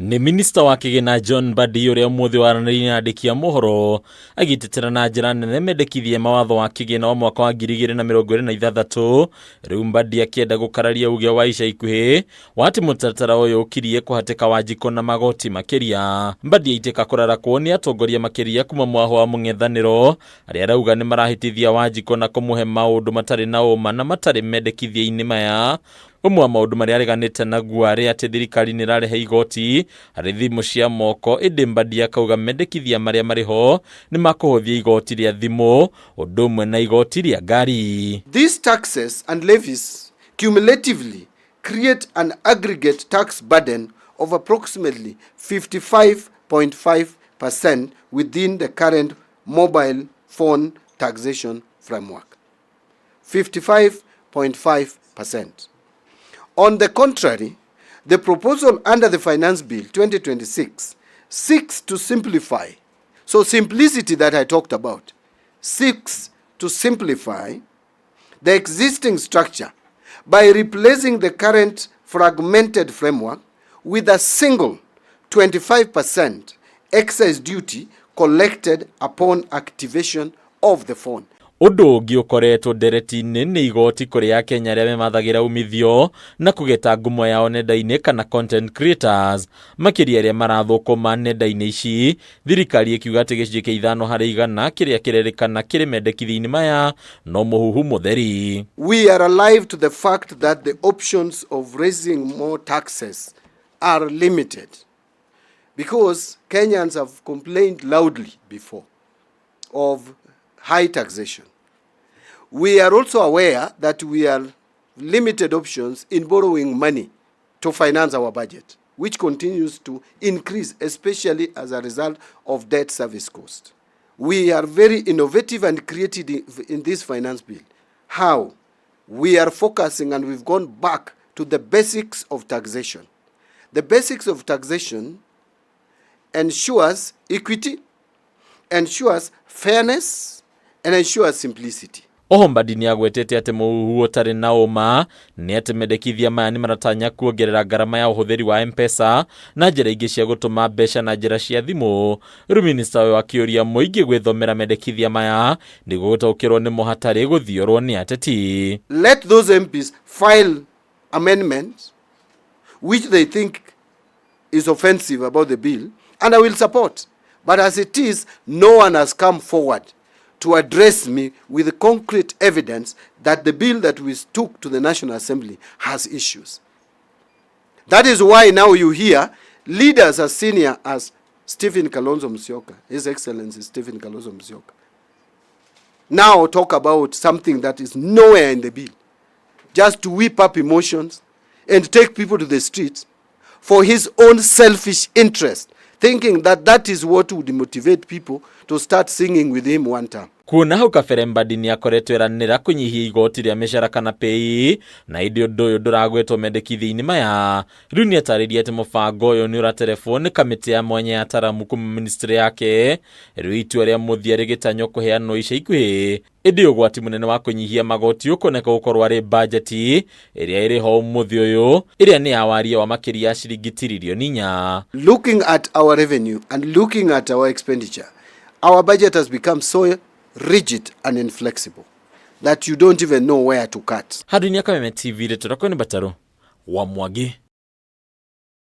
Nĩ minista wa kĩgĩna John Mbadi ũrĩa ũmũthĩ waranĩirie na andĩki a mohoro agĩtetera na njĩra nene mendekithia ma watho wa kĩgĩna wa mwaka wa 2026. Rĩu Mbadi akĩenda gũkararia uge wa ica ikuhĩ wa atĩ mũtaratara ũyũ ũkirie kũhatĩka Wanjikũ na magoti makĩria. Mbadi aitĩka kũrarakwo nĩ atongoria makĩria kuma mwaho wa mũng'ethanĩro arĩa arauga nĩ marahĩtithia Wanjikũ na kũmũhe maũndũ matarĩ na ũma na matarĩ mendekithia-inĩ maya. Ũmwe wa maũndũ marĩa areganĩte naguo arĩ atĩ thirikari nĩ ĩrarehe igoti harĩ thimũ cia moko, ĩndĩ Mbadi akauga mendekithia marĩa marĩ ho nĩ makũhũthia igoti rĩa thimũ ũndũ ũmwe na igoti rĩa ngari. These taxes and levies cumulatively create an aggregate tax burden of approximately 55.5% within the current mobile phone taxation framework. 55.5%. On the contrary, the proposal under the Finance Bill 2026 seeks to simplify. So simplicity that I talked about seeks to simplify the existing structure by replacing the current fragmented framework with a single 25% excise duty collected upon activation of the phone. Ũndũ ũngĩ ũkoretwo ndereti-inĩ nĩ igoti kũrĩ Akenya arĩa memathagĩra umithio na kũgeta ngumo yao nenda-inĩ kana content creators, makĩria arĩa marathũkũma nenda-inĩ ici, thirikari ĩkiuga atĩ gĩcunjĩ kĩa 5% kĩrĩa kĩrerĩkana kĩrĩ mendekithia-inĩ maya no mũhuhu mũtheri. We are alive to the fact that the options of raising more taxes are limited because Kenyans have complained loudly before of high taxation. We are also aware that we are limited options in borrowing money to finance our budget, which continues to increase, especially as a result of debt service cost. We are very innovative and creative in this finance bill. How? We are focusing and we've gone back to the basics of taxation. The basics of taxation ensures equity, ensures fairness, and ensures simplicity. Oho Mbadi nĩ agwetete atĩ mũhuhu ũtarĩ na ũma nĩ atĩ mendekithia maya nĩ maratanya kuongerera ngarama ya ũhũthĩri wa M-Pesa na njĩra ingĩ cia gũtũma mbeca na njĩra cia thimũ. Rĩu minista ũyũ akĩũria mũingĩ gwĩthomera mendekithia maya nĩguo gũtaũkĩrwo nĩmo hatarĩ gũthiorwo nĩ ateti. Let those MPs file amendments which they think is offensive about the bill, and I will support. But as it is, no one has come forward to address me with concrete evidence that the bill that we took to the National Assembly has issues. That is why now you hear leaders as senior as Stephen Kalonzo Musyoka, His Excellency Stephen Kalonzo Musyoka, now talk about something that is nowhere in the bill, just to whip up emotions and take people to the streets for his own selfish interest, thinking that that is what would motivate people to start singing with him one time. Kuona hau kabere Mbadi nĩ akoretwo eranĩra kũnyihia igoti rĩa mĩcara kana PAYE, na ĩndĩ ũndũ ũyũ ndũragwetwo mendekithia-inĩ maya. Rĩu nĩ atarĩria atĩ mũbango ũyũ nĩ ũraterebwo nĩ kamĩtĩ ya mwanya ya ataramu kuma ministry yake. Rĩu itua rĩa mũthia rĩgĩtanywo kũheanwo ica ikuhĩ, ĩndĩ ũgwati mũnene wa kũnyihia magoti ũkuoneka gũkorwo arĩ bajeti ĩrĩa ĩrĩ ho ũmũthĩ ũyũ, ĩrĩa nĩ ya waria wa makĩria ya ciringi tiririoni 4. Looking at our revenue and looking at our expenditure, our budget has become so rigid and inflexible that you don't even know where to cut. Handũ-inĩ ya Kameme TV, rĩtwa rĩakwa nĩ Batarũ wa Mwangi.